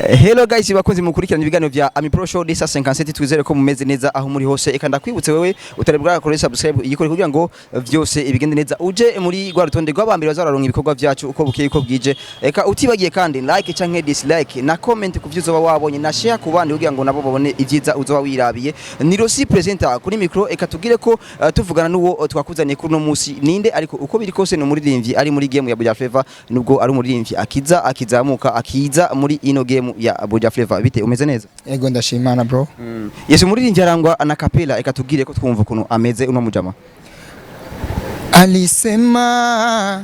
Hello guys, bakunzi mukurikirana ibiganiro vya Ami Pro Show Disa 57, twizere ko mumeze neza aho muri hose. Eka ndakwibutse wewe utari bwakore subscribe, igikore kugira ngo vyose ibigende neza, uje muri rwa rutonde rw'abambere bazararonka ibikorwa vyacu uko bukeye uko bwije. Eka utibagiye kandi like canke dislike na comment ku vyo uzoba wabonye, na share ku bandi kugira ngo nabo babone ivyiza uzoba wirabiye. Ni Rosi presenter kuri micro. Eka tugire ko tuvugana n'uwo twakuzaniye kuri no musi ninde, ariko uko biri kose ni umuririmbyi ari muri game ya Buja Flavor, nubwo ari umuririmbyi akiza akizamuka akiza muri ino game ya Buja Flavor. Bite, umeze neza? Ego, ndashimana, bro. Yesu, umuririmbyi arangwa na capella. Eka tubwire ko twumva ukuntu ameze uno mujama. Alisema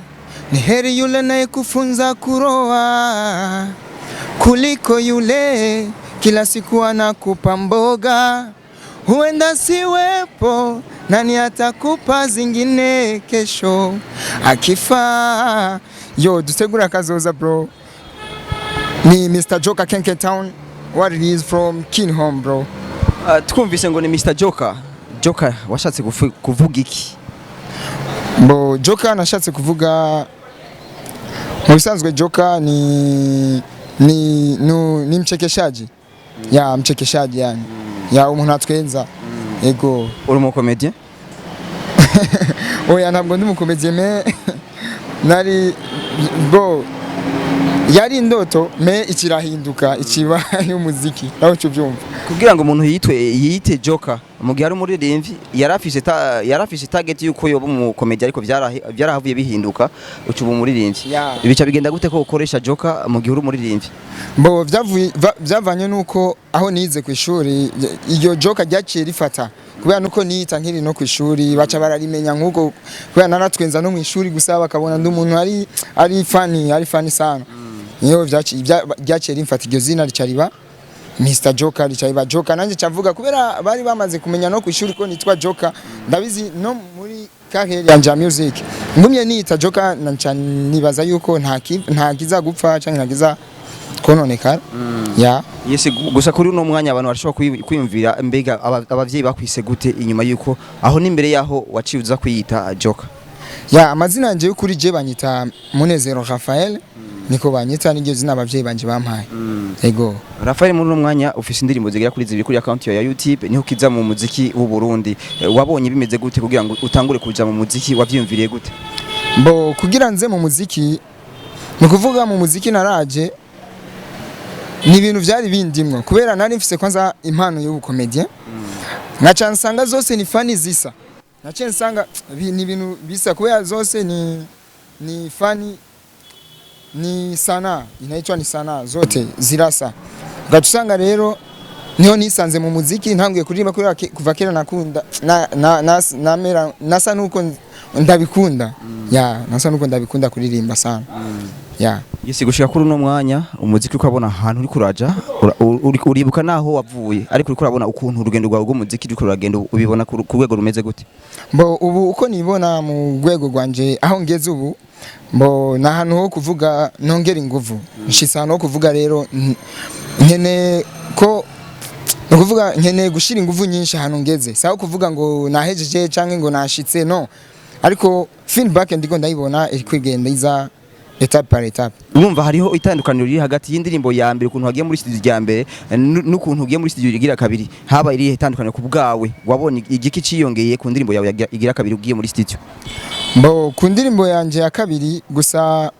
ni heri yule anayekufunza kuroa kuliko yule kila siku anakupa mboga. Huenda siwepo, nani atakupa zingine kesho akifa? Yo, dutegura kazoza, bro. Ni Mr Joker Kenke Town, what it is from King Home, bro. Twumvise ngo ni Mr Joker. Joker washatse kuvuga iki? Bo, Joker nashatse kuvuga mu bisanzwe Joker ni mchekeshaji, ya mchekeshaji, yani ya umuntu atwenza, ego. Uri umu comédien? Oya, ntabwo ndi umu comédien, mais nari bo yari indoto, mais ikirahinduka ikiba y'umuziki, nawe cyo byumva. Kugira ngo umuntu yitwe yite Joker mu gihe ari umuririmbyi, yarafise target yuko yoba umu comédien, ariko vyarahavuye bihinduka uca uba umuririmbyi. Bica bigenda gute ko ukoresha Joker mu gihe uri umuririmbyi? Bo, byavanye nuko aho nize ku ishuri iryo Joker ryaciye rifata, kubera nuko niyita nkiri no ku ishuri, baca bararimenya nkuko, kubera naratwenza no mu ishuri gusa, bakabona ndi umuntu ari funny, ari funny sana. Niyo ryaciye rimfata iryo zina, rica riba Mr Joker, rica riba Joker. Nanjye cavuga kubera bari bamaze kumenya no ku ishuri ko nitwa Joker, ndabizi no muri carrière yanje ya music ngumye niyita Joker, nca nibaza yuko nta kiza gupfa canke nta kiza kononekara, ya. Yes, gusa kuri uno mwanya abantu barashobora kwiyumvira mbega abavyeyi bakwise gute inyuma yuko aho n'imbere yaho waciye uza kwiyita Joker? Ya, amazina yanje y'ukuri je banyita Munezero Raphael, niko banyita, niryo zina abavyeyi banje bampaye, ego. Rafael, muri uno mwanya ufise indirimbo zigera kuri zibiri kuri account yawe ya YouTube, niho kiza mu muziki w'u Burundi. Wabonye bimeze gute kugira ngo utangure kuja mu muziki? Wavyiyumviriye gute? Bo, kugira nze mu muziki, ni ukuvuga mu muziki naraje ni ibintu vyari bindimwo, kubera nari mfise kwanza impano y'ubu comédien, nkaca nsanga zose ni fani zisa, naciye nsanga ni ibintu bisa, kubera zose ni fani, ni sanaa, inaitwa ni sanaa, zote zirasa. Ugaca usanga rero niho nisanze mu muziki, ntanguye kuririmba kubera kuva kera nakunda na, namera nasa nuko ndabikunda, ya, nasa nuko ndabikunda kuririmba sana, ya. Yes, gushika kuri uno mwanya umuziki ukabona ahantu uri kuraja, uribuka naho wavuye, ariko uriko urabona ukuntu urugendo rwawe rw'umuziki uriko uragenda, ubibona ku rwego rumeze gute? Mbo, ubu uko nibona mu rwego rwanje aho ngeze ubu, mbo ni ahantu ho kuvuga nongera inguvu, nshitse ahantu ho kuvuga rero nkene ko ni ukuvuga nkeneye gushira inguvu nyinshi ahantu ngeze, sawa kuvuga ngo nahejeje canke ngo nashitse, no, ariko feedback ndiko ndayibona iri kwigenda iza étape par étape. Urumva hariho itandukaniro riri hagati y'indirimbo ya mbere, ukuntu wagiye muri studio rya mbere, n'ukuntu ugiye muri studio igira kabiri. Haba irihe itandukaniro ku bwawe? Wabonye igiki ciyongeye ku ndirimbo yawe igira kabiri ugiye muri studio? Mbo, ku ndirimbo yanje ya kabiri, gusa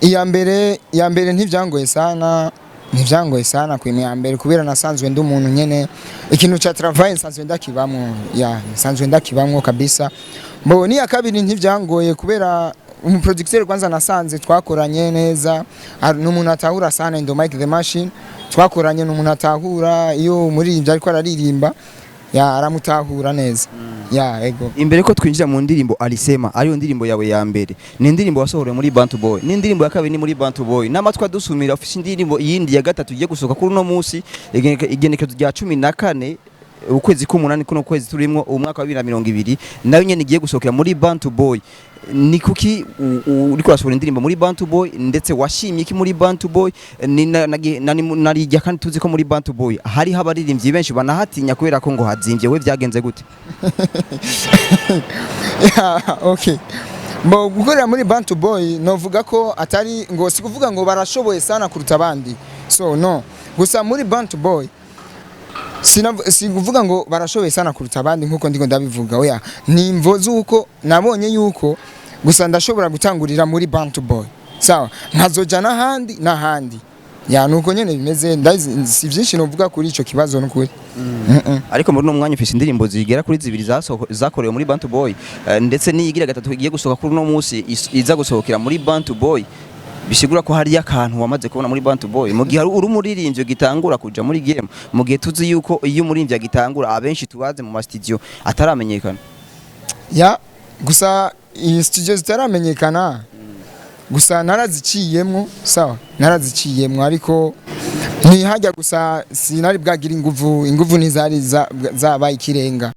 iya mbere ntivyangoye sana, ntivyangoye sana ku ya mbere, kubera nasanzwe ndi umuntu nyene ikintu ca travail nsanzwe ndakibamwo, ya, nsanzwe ndakibamwo kabisa. Mbo, n'iya kabiri ntivyangoye, kubera umu producteur kwanza nasanze twakoranye neza, n'umuntu atahura sana, Endo Mike the Machine twakoranye n'umuntu atahura iyo umuririmbyi ariko araririmba, ya, aramutahura neza, ya, ego. Imbere ko twinjira mu ndirimbo Alisema, ariyo ndirimbo yawe ya mbere, ni indirimbo wasohorewe muri Bantu Boy, ni indirimbo ya kabiri ni muri Bantu Boy, n'amatwi adusumira ufise indirimbo yindi ya gatatu igiye gusohoka kuri uno munsi, igenekerezo rya 14 ukwezi k'umunani, kuno kwezi turimwo, umwaka wa 2020, nayo nyene igiye gusohokera muri Bantu Boy. Ni kuki uriko urasohora indirimbo muri Bantu Boy? Ndetse washimye iki muri Bantu Boy? Ni narijya kandi tuzi ko muri Bantu Boy hariho abaririmbyi benshi banahatinya kubera ko ngo hazimvye. We vyagenze gute? Yeah, okay. Bo, gukorera muri Bantu Boy novuga ko atari ngo si kuvuga ngo barashoboye sana kuruta abandi. So no, gusa muri Bantu Boy sikuvuga ngo barashoboye sana kuruta abandi nkuko ndiko ndabivuga, oya. Ni imvo z'uko nabonye yuko gusa ndashobora gutangurira muri Bantu Boy, sawa, nkazoja n'ahandi n'ahandi. Ya, nuko nyene bimeze. Si byinshi novuga kuri ico kibazo nukuri. Ariko muri uno mwanya ufise indirimbo zigera kuri zibiri zakorewe muri Bantu Boy, ndetse n'iyigira gatatu igiye gusohoka kuri uno munsi iza gusohokera muri Bantu Boy, bisigura ko hariyo akantu wamaze kubona muri Bantu Boy mu gihe uri umuririmbyi gitangura kuja muri game, mu gihe tuzi yuko iyo umuririmbyi agitangura abenshi tubaze mu ma studio ataramenyekana. Ya, gusa iyi studio zitaramenyekana gusa naraziciyemwo, sawa, naraziciyemwo, ariko ntihajya gusa sinari bwagira inguvu, inguvu ntizari zabaye ikirenga.